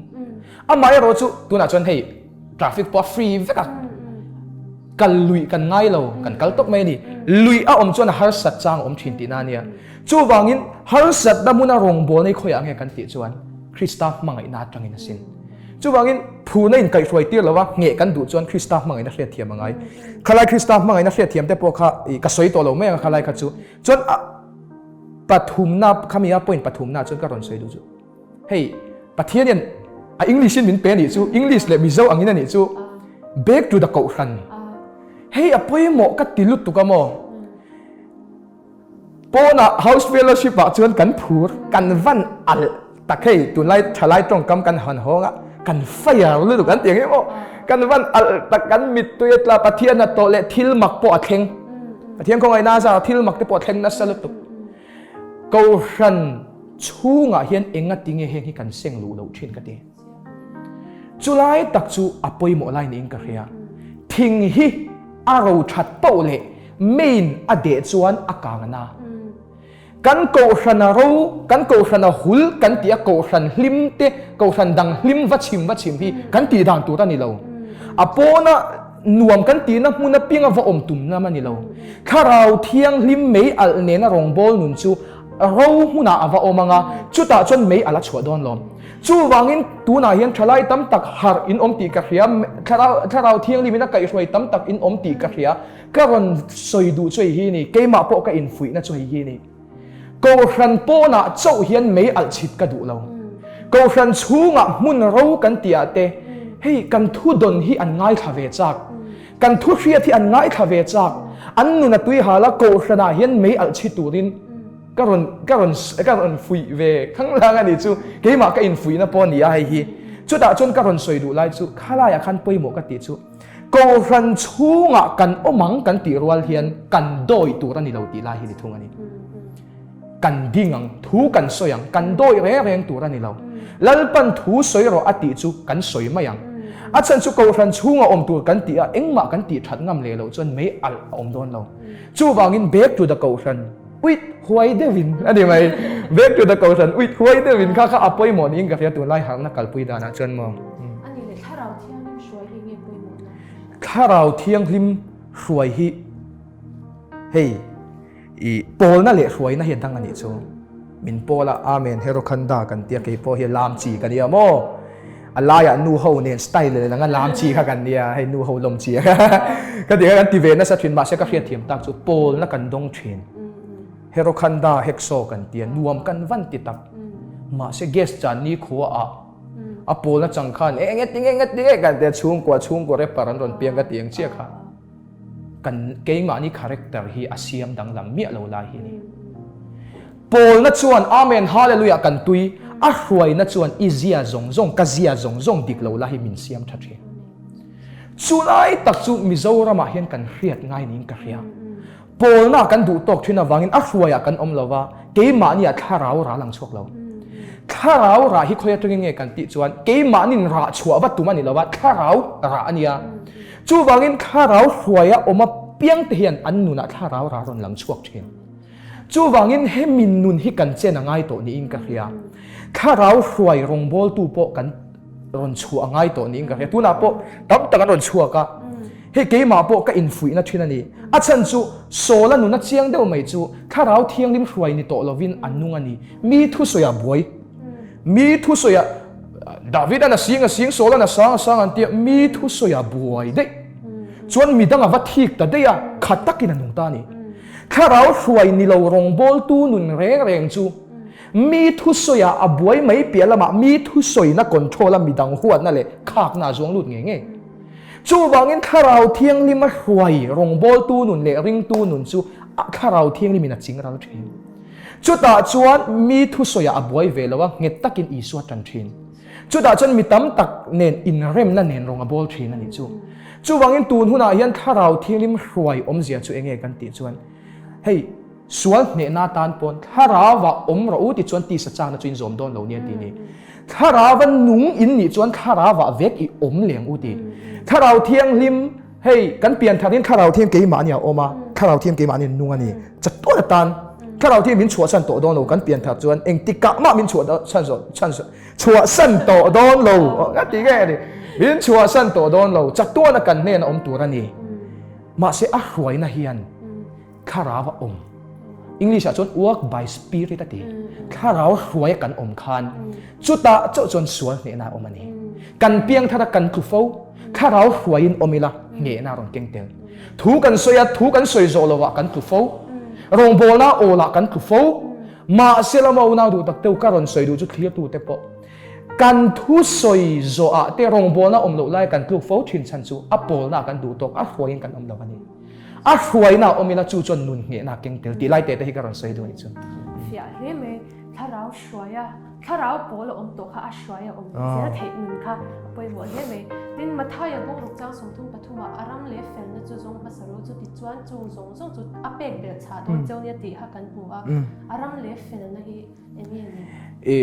Amaherawh chu tunah chuan hei traffic pawh a free vek a, kal luih kan ngai lo, kan kal tawp mai a ni. Luih a awm chuan a harsat chang a awm thin tihna a nia. Chuvangin harsatna hmuna rawngbawlna hi khawiah nge kan tih chuan Krista hmangaihna atangin a sin. Chuvangin phurna inkaihhruai tir lova ngheh kan duh chuan Krista hmangaihna hriatthiam a ngai. Khalai Krista hmangaihna hriatthiam te pawh kha ka sawi tawh lo mai ang a khalai kha chu. Chuan a pathumna khami a point pathumna chuan ka rawn sawi duh chu. Hei Pathian hian a English in min pe anih chu English leh Mizo angin anih chu back to the kohhran. Hei a pawimawh ka ti lutuk a maw. Pawnah House Fellowship ah chuan kan phur, kan van alh tak hei tunlai thalai tawngkam kan han hawng a, kan fire lutuk an ti ang em aw, kan van alh tak kan mittui a tla Pathian a tawh leh thil mak pawh a thleng, Pathian khawngaihna a zar thil mak te pawh a thleng nasa lutuk. Kohhran chhungah hian engatinge heng hi kan seng luh loh thin ka ti. Chulai tak chu a pawimawh lai niin ka hria. Thing hi a ro that poh leh Main a deh chuan a kang a na. Kan kohhran a ro, kan kohhran a hul kan tih a kohhran hlim te, kohhran dang hlim va chhim va chhim hi kan tih dan tur a ni lo. A pawna nuam kan tihna hmun apianga va awm tum lam a ni lo. Thlarau thianghlim mei alh nena rawngbâwl nun chu ro hmunah a va awm ang a, chutah chuan mei alh a chhuah dawn lawm. Chuvangin tunah hian thalai tam tak harh in awm tih ka hria, thlarau thlarau thianghlimin a kaihhruai tam tak in awm tih ka hria. Ka rawn sawi duh chu hei hi ni, keimah pawh ka infuihna chu hei hi ni. Kohhran pawnah chauh hian mei alh chhit ka duh lo. Kohhran chhungah hmun ro kan tih ah te, hei kan thu dawn hi an ngaithla ve chak, kan thu hriat hi an ngaithla ve chak, an nun a tui hal a, kohhran ah hian mei alh chhi turin ka rawn ka rawn ka rawn fuih ve khanglang a nih chu, keimah ka infuihna pawh a ni a hei hi. Chutah chuan ka rawn sawi duh lai chu khalaiah khan pawimawh ka tih chu, Kohhran chhungah kan awm ang kan tih rual hian kan dawi tur a ni lo tih lai hi ni thung a ni. Kan ding ang, thu kan sawi ang, kan dawi reng reng tur a ni lo. Lalpan thu sawi rawh a tih chu kan sawi mai ang. A chhan chu Kohhran chhunga awm tur kan tih a, engmah kan tih that ngam leh loh chuan mei alh a awm dawn lo. Chuvangin back to the Kohhran uit huai deuhin a ni mai. Back to the Kohhran uit huai deuhin kha kha a pawimawh niin ka hria tunlai harhna kalpui danah chuan maw. A nih leh Thlarau Thianghlim hruai hi nge pawimawhna? Thlarau Thianghlim hruai hi hei. I pawlna leh hruaina hi a dang a nih chu. Min pawl a, Amen, Herokhanda kan tia kei pawh hi lam chi ka nia maw? A laiah nu ho nen style leh langa lam chi kha kan nia, hei nu ho lawm chi a ka ti kha kan ti ve nasa thin, mahse ka hriatthiam tak chu pawlna kan dawng thin. Herokhanda heksaw kan tia nuam kan van ti tak. Mahse gas chan ni khua ah a pawlna chang khan eng e tinge eng e tinge kan tia chhungkua chhungkua rapper an rawn piang ka ti ang chiah kha. Kan keimahni character hi a siam danglam miah lo lai hi a ni. Pawlna chuan Amen Hallelujah kan tui, a hruaina chuan i zia zawng zawng, ka zia zawng zawng dik lo lai hi min siam tha thin. Chulai tak chu Mizoramah hian kan hriat ngai niin ka hria. Pawlna kan duh tawk thin avangin a hruaiah kan awm lo va, keimahniah thlarau rah lang chhuak lo. Thlarau rah hi khawi atangin nge kan tih chuan keimahnin rah chhuah va tum a ni lo va, thlarau rah a nia. Chuvangin thlarau hruaia awm apiang te hian an nunah thlarau rah rawn lang chhuak thin. Chuvangin hemi nun hi kan chen a ngai tawh niin ka hria. Thlarau hruai rawngbawltu pawh kan rawn chhuah a ngai tawh niin ka hria. Tunah pawh tam tak an rawn chhuak a, hei keimah pawh ka infuihna thin a ni. A chhan chu Saul-a nuna chiang deuh mai chu Thlarau Thianghlim hruai ni tawh lovin a nung a ni. Mi thusawiah buai, mi thusawiah David-an a sing a sing, Saul-an a sang a sang an tia, mi thusawiah buai daih. Chuan midang a va thik ta daih a, khat takin a nung ta a ni. Thlarau hruai ni lo rawngbawltu nun reng reng chu Mi thusawiah a buai mai piah lamah mi thusawina control a midang huatna leh khakna a zuang lut ngei ngei. Chuvangin Thlarau Thianghlim a hruai rawngbawltu nun leh ringtu nun chu a Thlarau Thianghlimin a ching ral thin. Chutah chuan mi thusawiah a buai ve lo a, nghet takin Isua tan thin. Chutah chuan mi tam tak nen inremna nen rawng a bawl thin a nih chu. Chuvangin tun hunah hian Thlarau Thianghlim hruai awmzia chu enge kan tih chuan hei, Sual hnehna atan pawn thlarauah awm rawh u ti chuan tisa chakna chu in zawm dawn lo nia ti ni. Thlarauva nung in nih chuan thlarauah vek i awm leng u ti. Thlarau Thianghlim, hei kan pian thar in Thlarau Thiang keimahni a awm a, Thlarau Thiang keimahni nung a ni. Chatuan atan Thlarau Thiang min chhuahsan tawh dawn lo kan pian thar chuan engtikah mah min chhuahsan chhuahsan tawh dawn lo ka ti nge ni. Min chhuahsan tawh dawn lo chatuan a kan hnena awm tur a ni. Mahse a hruaina hian Thlarau a awm. English ah chuan work by spirit a ti. Thlarau hruai a kan awm khan chutah chauh chuan sual hnehna a awm a ni. Kan piang thar a kan tlu fo. Thlarau hruaiin awm ila hnehna a rawn keng tel. Thu kan sawi a, thu kan sawi zawh lovah kan tlu fo. Rawngbawlna awlah kan tlu fo. Mahse lama unau duh tak deuh ka rawn sawi duh chu thlirtute pawh kan thusawi zawhah te rawngbawlna awm loh lai kan tluk fo thin chhan chu a pawlna kan duh tawk a hruaiin kan awm lo a ni. A hruaina a awm ila chu chuan nun nghehna a keng tel tih lai teh te hi ka rawn sawi duh a nih chu. Fiah hle mai, thlarau hruaia, thlarau pawl a awm tawh kha a hruai a awm zel theih nun kha a pawimawh hle mai. Tin, Mathaia bungruk chang 33 ah a ram leh felna chu zawng hmasa ru chu tichuan chung zawng zawng chu a pek belh chhah dawn cheu nia tih kha kan hmu a, a ram leh felna hi eng nge ni? I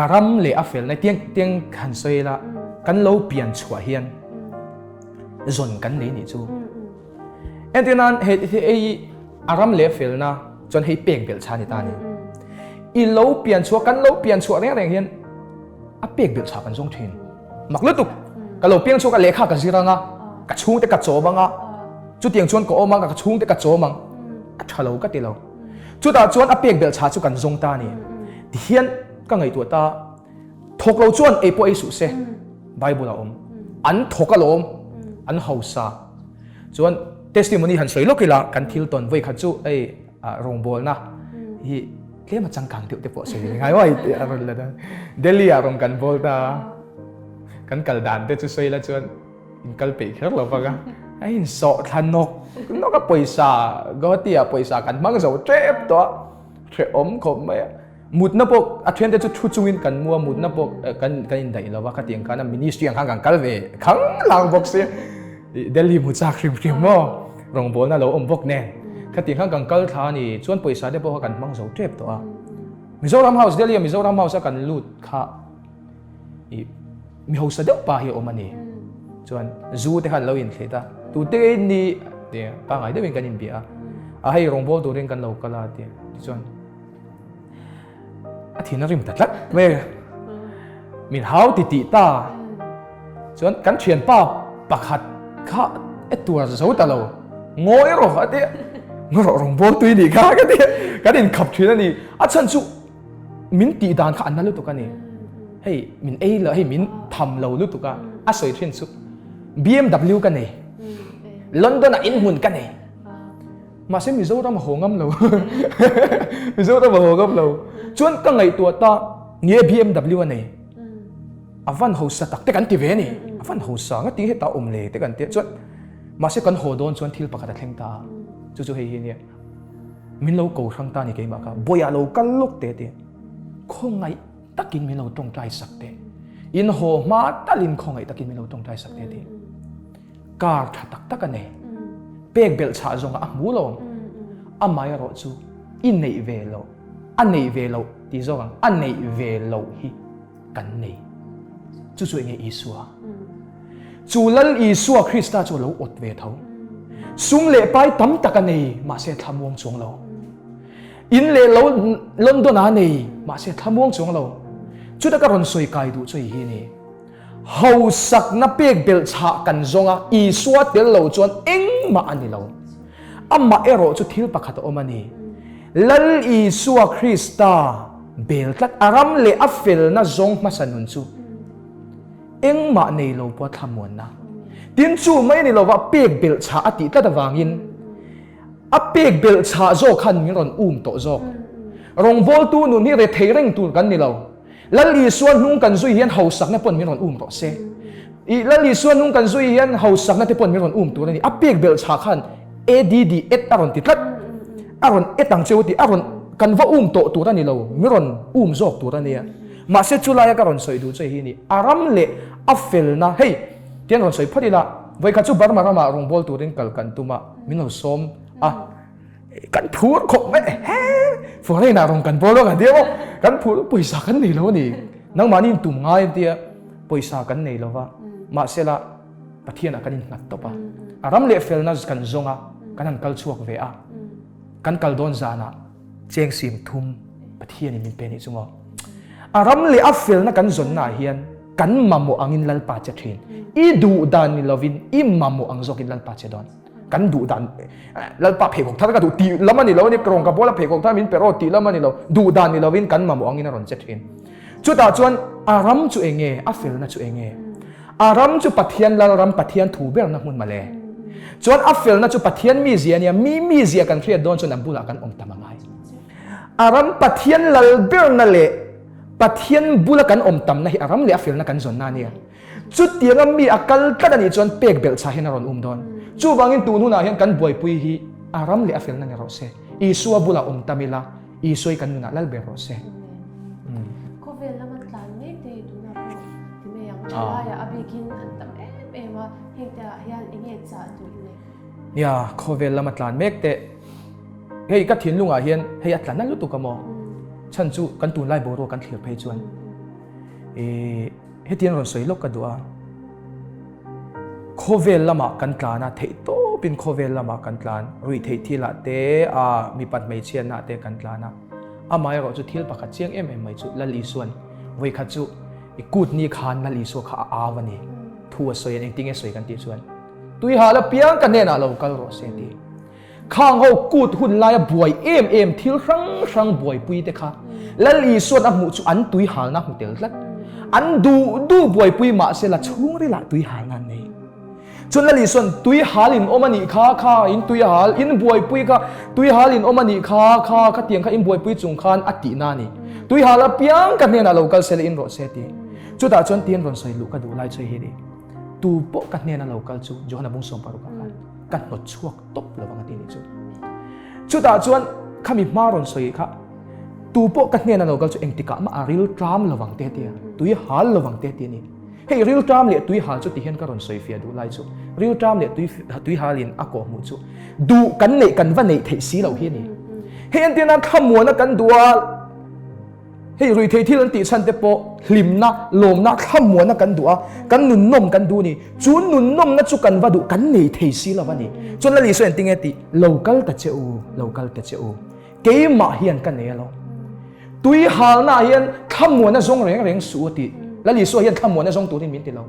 a ram leh a felna tiang tiang han sawi ila kan lo pian chhuah hian zawn kan nei nih chu. Entir nan hei hei a ram leh felna chuan hei pek belh chha ni ta ni. I lo pian chhuah kan lo pian chhuah reng reng hian a pek belh chha kan zawng thin. Mak lutuk ka lo piang chhuak a lehkha ka zir anga ka chhungte ka chawm anga chutiang chuan ka awm anga ka chhungte ka chawm ang a tha lo ka ti lo. Chutah chuan a pek belh chha chu kan zawng ta ni. Tihian ka ngaihtuah ta Thawk lo chuan ei pawh ei suh se, Bible a awm. An thawk alawm, an hausa. Chuan testimony han sawi lawk ila kan thil tawn vawi khat chu hei rawngbawlna hi tlem a changkang deuh te pawh sawi ngai uai tih a rawn la ta. Delhi ah rawn kan bawl ta a, kan kal dan te chu sawi la chuan in kal peih kher lo vang a, a insawh thla nawk nawk a pawisa Guwahati ah pawisa kan hmang zo tep tawh a, hrehawm khawp mai a. Mutna pawh a thiante chu thu chungin kan mu a, mutna pawh kan kan indaih lo va, khatiang khan a ministry ang khan kan kal ve khang lang bawk si. Delhi hmu chak hrim hrim maw, rawngbawlna lo awm bawk nen. Khatiang khan kan kal thla a ni, chuan pawisa te pawh kha kan hmang zo tep tawh a. Mizoram House, Delhi a Mizoram House a kan lut kha i mi hausa deuh pa hi a awm a ni. Chuan zu te kha an lo inthlit a, tute nge in nih? Ti pangngai deuhin kan inbia a, a hei rawngbâwl turin kan lo kal a ti. Tichuan a thin a rim ta tlat mai a, min hau ti tih ta. Chuan kan thianpa pakhat kha e tuar zo ta lo, ngawi rawh a ti a, ngawi rawh rawngbâwl tui nih kha ka ti a, kan inkhap thin a ni. A chhan chu min tih dan kha a na lutuk a ni. Hei min ei lo, hei min tham lo lutuk a, a sawi thin chu BMW ka nei, London ah inhmun ka nei. Mahse Mizoram a haw ngam lo, Mizoram a haw ngam lo. Chuan ka ngaihtuah ta, ni e BMW a nei, a van hausa tak te kan ti ve a ni, a van hausa nga ti hetah awm le te kan tia chuan mahse kan haw dawn chuan thil pakhat a thleng ta a, chu chu hei hi nia. Min lo ko hrang ta ni keimah kha, bawiah lo kal lawk teh tih khawngaih takin min lo tawngtai sak teh, in haw hma talin khawngaih takin min lo tawngtai sak teh tih kar tha tak tak a nei. Pek belh chhah zawngah a hmu lo ang, amaherawh chu i neih ve loh, a neih ve loh tih zawk ang, a neih ve loh hi kan nei. Chu chu enge Isua? Chu Lal Isua Krista chu a lo awt ve tho. Sum leh pai tam tak a nei, mahse thlamuang chuang lo. In leh lo London a nei, mahse thlamuang chuang lo. Chuta ka rawn sawi kai duh chu hei hi a ni. Hausakna pek belh chhah kan zawng a, Isua tel lo chuan engmah a ni lo. Amah erawh chu thil pakhat a awm a ni. Lal Isua Krista bel tlat a ram leh a felna zawng hmasa nun chu engmah nei lo pawh thlamuanna. Tin chu mai a ni lova pek belh chhah a tih tlat avangin a pek belh chhah zawk khan min rawn um tawh zawk. Rawngbawltu nun hi rethei reng tur kan ni lo. Lal Isua hnung kan zui hian hausakna pawn min rawn um rawh se. I Lal Isua hnung kan zui hian hausakna te pawn min rawn um tur a ni. A pek belh chhah khan ADD et a rawn ti tlat. A rawn et ang cheu ti a rawn kan va um tawh tur a ni lo, min rawn um zawk tur a nia. Mahse chulaia ka rawn sawi duh che hi ni a ram leh a felna hei tian rawn sawi phawt ila vawikhat chu Burma ramah rawngbâwl turin kal kan tum a, min lo sawm a. Kan phur khawp mai he foreign ah rawn kan bawl ang a tia maw kan phur pawisa kan nei lo a ni nangmahni in tum ngai an tia pawisa kan nei lo va mahsela Pathian ah kan in nghat tawp a a ram leh felna kan zawng a kan han kal chhuak ve a kan kal dawn zan ah cheng sim thum Pathian in min pe nih chu maw a ram leh a felna kan zawnna ah hian kan mamawh angin Lalpa che thin i duh dan ni lovin i mamawh ang zawkin Lalpa che dawn. Kan duh dan Lalpa pheikhawk thar ka duh tih lam a ni lo a ni, rawng ka bawla pheikhawk thar min pe rawh tih lam a ni lo, duh dan ni lovin kan mamawh angin a rawn che thin. Chutah chuan a ram chu eng nge, a felna chu eng nge? A ram chu Pathian lal ram, Pathian thu berna hmun mawle. Chuan a felna chu Pathian mizia a nia, mi mizia kan hriat dawn chuan a bulah kan awm tam a ngai. A ram Pathian lal berna leh Pathian bula kan awm tamna hi a ram leh a felna kan zawnna a nia. Chutianga mi a kal tlat a nih chuan pek belh chhah hian a rawn um dawn. Chuvangin tun hunah hian kan buaipui hi a ram leh a felna ni rawh se. Isua bulah awm tam ila, Isua hi kan nunah lal ber rawh se. Khawvel lama tlan mek te hi tunah pawh ti mai ang. Thalaiah a bikin an tam em em a, hengte ah hian eng nge chah duh i nei? Nia, khawvel lama tlan mek te, hei ka thinlungah hian hei a tla na lutuk a maw? Chhan chu kan tunlai boruak kan thlir phei chuan ih. Hetiang rawn sawi lawk ka duh a, khawvel lamah kan tlan a, theih tawpin khawvel lamah kan tlan, ruih theih thilah te, a mipat hmeichhiatnah te kan tlan a. Amaherawh chu thil pakhat chiang em em mai chu Lal Isua'n vawikhat chu i kut ni khan Lal Isua kha a au a ni. Thu a sawi a, engtinge sawi kan tih chuan, Tuihal apiang ka hnenah lo kal rawh se ti. Khang ho kut hun laia buai em em thil hrang hrang buaipui te kha Lal Isua'n a hmuh chu an tui halna hmu tel tlat. An duh duh buaipui mahse la chhungrilah tui halna an nei. Chuan Lal Isua'n tui hal in awm a nih kha, kha in tui hal, in buaipui kha tui hal in awm a nih kha, kha khatiang kha in buaipui chung khan a tihna a ni. Tui hal apiang ka hnenah lo kal sela in rawh se ti. Chutah chuan tian rawn sawi luh ka duh lai chu hei hi a ni. Tu pawh ka hnena lo kal chu Johana bung sawm parukah khan ka hnawt chhuak tawp lo vang a ti nih chu. Chutah chuan khami hma rawn sawi kha tu pawh ka hnena lo kal chu engtikah mah a ril ṭam lo vang te tia, tui hal lo vang te ti a ni. Hei ril ṭam leh tui hal chu ti hian ka rawn sawi fiah duh lai chu ril ṭam leh tui tui halin a kawh hmuh chu duh kan neih kan va neih theih si loh hi a ni. Hei entirnan thlamuana kan duh a. Hei ruihtheih thil an tih chhan te pawh hlimna, lawmna, thlamuanna kan duh a, kan nunnawm kan duh a ni. Chu nunnawmna chu kan va duh, kan nei thei si lo a ni. Chuan Lal Isua engtinge tih? Lo kal ta che u, lo kal ta che u. Keimah hian ka nei alawm. Tui halnaah hian thlamuanna zawng reng reng suh u a ti. Lal Isua hian thlamuanna zawng turin min ti lo.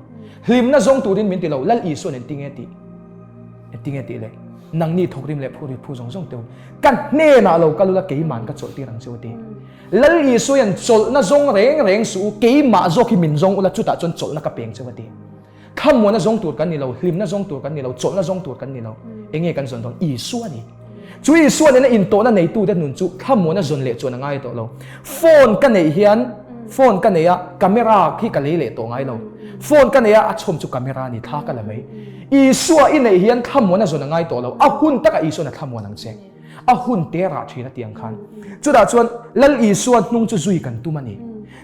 Hlimna zawng turin min ti lo. Lal Isua'n engtinge tih? Engtinge tih le? Nangni thawkrim leh phurrit phu zawng zawng teu. Ka hnenah lo kal ula keima'n ka chawlhtir ang che u a ti. Lal Isua hian chawlhna zawng reng reng suh u, keimah zawk hi min zawng ula chutah chuan chawlhna ka peng cheu a ti. Thlamuanna zawng tur kan ni lo, hlimna zawng tur kan ni lo, chawlhna zawng tur kan ni lo. Enge kan zawn dawn? Isua a ni. Chu Isua nena intawhna neitute nun chu thlamuanna zawn leh chuan a ngai tawh lo. Phone ka neih hian phone ka nei a, camera khi ka lei leh tawh ngai lo. Phone ka nei a, a chhawm chu camera a ni, thla ka la mai. Isua i neih hian thlamuanna zawn a ngai tawh lo. A hun takah Isua'n a thlamuan ang che. A hun te rah thin a ti ang khan. Chutah chuan Lal Isua hnung chu zui kan tum a ni.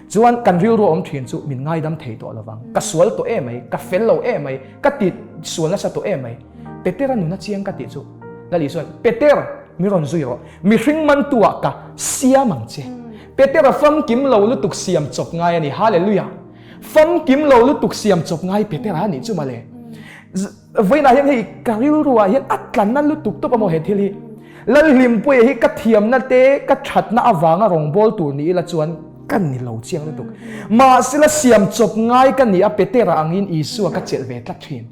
Chuan kan rilru a awm thin chu min ngaidam thei tawh lo vang. Ka sual tawh em mai, ka fel lo em mai, ka ti sual nasa tawh em mai. Petera nuna chiang ka tih chu Lal Isua'n, Peter, mi rawn zui rawh. Mihring mantu ah ka siam ang che. Petera famkim lo lutuk siam chawp ngai a ni. Hallelujah! Famkim lo lutuk siam chawp ngai Petera a nih chu mawle. Vawiinah hian hei ka rilruah hian a tlanna lutuk tawp a maw he thil hi. Lalhlimpuia hi ka thiamna te ka thatna avanga rawngbâwl tur ni ila chuan ka ni lo chiang lutuk. Mahsela siam chawp ngai ka ni a, Petera angin Isua ka chelh ve tlat thin.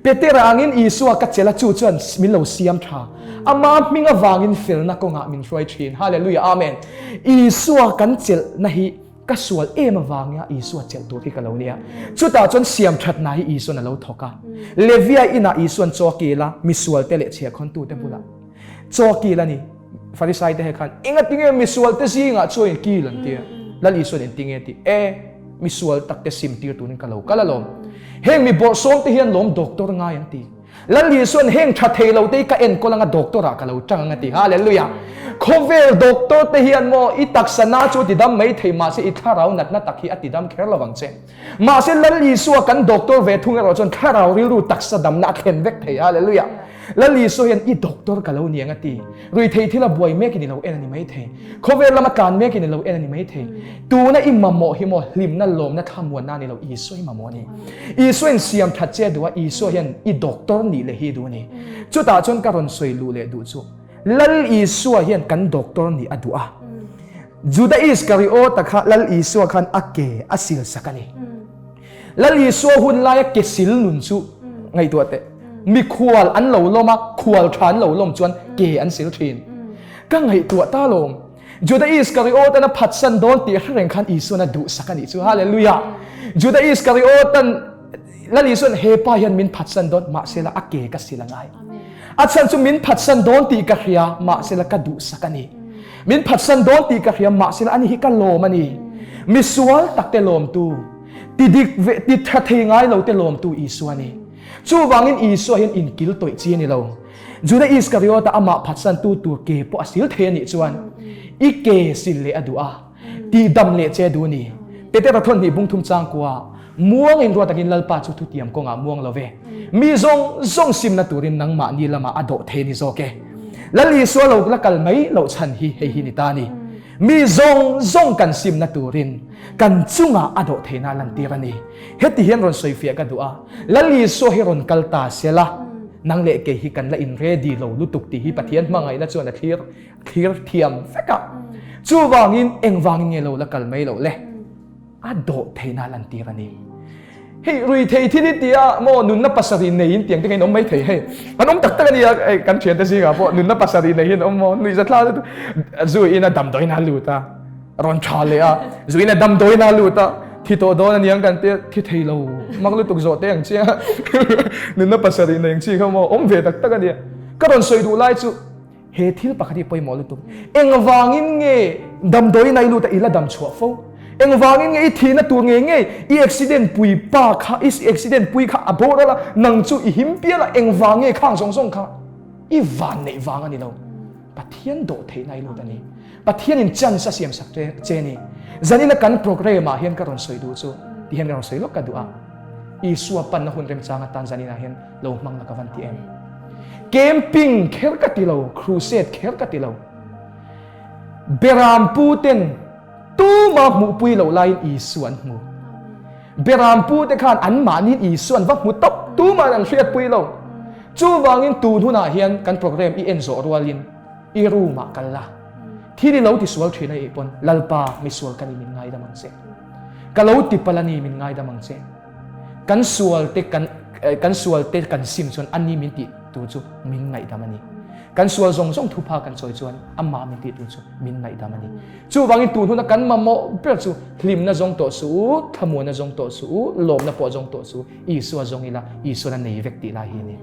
Petera angin Isua ka chelh a, chu chuan min lo siam tha. Ama hming avangin felna kawngah min hruai thin. Hallelujah Amen. Isua kan chelhna hi Ka sual em avanga Isua chelh tur hi ka lo nia. Chutah chuan siam thatna hi Isuan a lo thawk a. Levia inah Isuan chaw a kil a, misualte leh chhiahkhawntute bulah chaw a kil a ni. Farisaite he khan, Engatinge misualte zingah chuan in kil an ti a. Lal Isuan engtinge ti? E, misual takte sim tir turin ka lo kal alawm. Heng mi bawrhsawmte hian lawm doctor ngai an ti. Lal Isuan heng tha thei lo te hi ka enkawl anga doctor ah ka lo tang anga ti. Hallelujah! Khawvel doctor te hian maw i taksa na chu a ti dam mai thei mahse i thlarau natna tak hi a ti dam kher lo ang che. Mahse Lal Isua kan doctor ve thung erawh chuan thlarau rilru taksa damna a thlen vek thei. Hallelujah! Lal Isua hian i doctor ka lo ni ang a ti. Ruithei thil a buai mek in i lo en a ni mai thei. Khawvel lama tlan mek in i lo en a ni mai thei. Tuna i mamawh hi maw hlimna lawmna thlamuanna a ni lo, Isua hi mamawh a ni. Isua in siam that che a duh a, Isua hian i doctor nih leh hi a duh a ni. Chutah chuan ka rawn sawi luh leh duh chu, Lal Isua hian kan doctor nih a duh a. Juda Iskariota kha Lal Isua khan a ke a sil sak a ni. Lal Isua hun laia ke sil nun chu ngaihtuah teh. Mikhual an lo lawm a, khual tha an lo lawm chuan ke an sil thin. Ka ngaihtuah ta lawm. Juda Iskariotan a phatsan dawn tih hre reng khan Isuan a duhsak a nih chu. Hallelujah! Juda Iskariotan Lal Isuan he pa hian min phatsan dawn mahsela a ke ka sil a ngai. A chhan chu min phatsan dawn tih ka hria mahsela ka duhsak a ni. Min phatsan dawn tih ka hria mahsela ani hi ka lawm a ni. Misual takte lawmtu, ti dik ve ti tha thei ngai lo te lawmtu Isua a ni. Chuvangin Isua hian inkil tawih chi a ni lo. Juda Iskariota amah phatsantu tur ke pawh a sil thei a nih chuan i ke sil leh a duh a, tihdam leh che a duh a ni. Petera thawnhnih bungthum changkua muangin ruat takin Lalpa chu thutiam kawngah muang lo ve. Mi zawng zawng simna turin nangmahni lamah a dawh thei a ni zawk e. Lal Isua lo la kal mai loh chhan hi hei hi ni ta a ni. Mi zawng zawng kan simna turin kan chungah a dawh theihna a lantir a ni. Heti hian rawn sawifiah ka duh a, Lal Isua hi rawn kal ta se la, nang leh kei hi kan la in ready lo lutuk tih hi Pathian hmangaihna chuan a thlir thlir thiam vek a. Chuvangin engvangin nge lo la kal mai loh le? A dawh theihna a lantir a ni. Hei rui thei thil hi tia maw nunna pasarih neiin tiang te kha in awm mai thei hei. An awm tak tak a nia hei kan thiante zingah pawh nunna pasarih neihin awm maw nuihza thla lutuk zu in a damdawiin a lut a. Rawn tha leh a, zuin a damdawiin a lut a, thi tawh dawn a niang kan tia, thi thei lo, mak lutuk zawh te ang chi a, nunna pasarih nei ang chi kha maw, awm ve tak tak a nia. Ka rawn sawi duh lai chu he thil pakhat hi pawimawh lutuk, engvangin nge damdawiin a i lut a i la dam chhuah fo? Engvangin nge i thihna tur ngei ngei i accident pui pa kha, i accident pui kha a boral a, nang chu i him pial a, engvang nge khang zawng zawng kha i van neih vang a ni lo. Pathian dawh theihna i lut a ni. Pathianin chance a siam sak che ni. Zanina kan program ah hian ka rawn sawi duh chu ti hian ka rawn sawi lawk ka duh a. Isua panna hun remchang atan zaninah hian lo hmang la ka van ti em. Camping kher ka ti lo, crusade kher ka ti lo. Beram pu ten. Tuma hmuhpui loh laiin Isua an hmu. Beram pute khan anmahniin Isua an va hmu tawp, tuma'n an hriatpui lo. Chuvangin tun hunah hian kan program i en zawh rualin i room ah kal la. Thil i lo tisual thin a ih pawn, Lalpa, misual ka ni min ngaidam ang che. Ka lo tipal a ni min ngaidam ang che. Kan sual te kan kan sual te kan sim chuan a ni min tih tu chu min ngaihdam a ni. Kan sual zawng zawng thupha kan chawi chuan amah min tih tu chu min ngaihdam a ni. Chuvangin tun huna kan mamawh ber chu hlimna zawng tawh suh u, thlamuanna zawng tawh suh u, lawmna pawh zawng tawh suh u, Isua zawng ila, Isuan a nei vek tih lai hi a ni.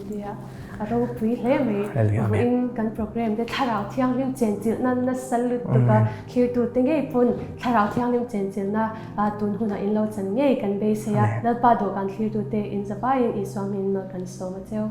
Nia, a ropui hle mai. Vawiin kan program te Thlarau Thianghlim chenchilhna nasa lutuk a, thlirtute ngei pawn Thlarau Thianghlim chenchilhna tun hunah in lo chan ngei kan beisei a, Lalpa dawhkan thlirtute in zavaiin Isua hmingin nawl kan sawm a cheu.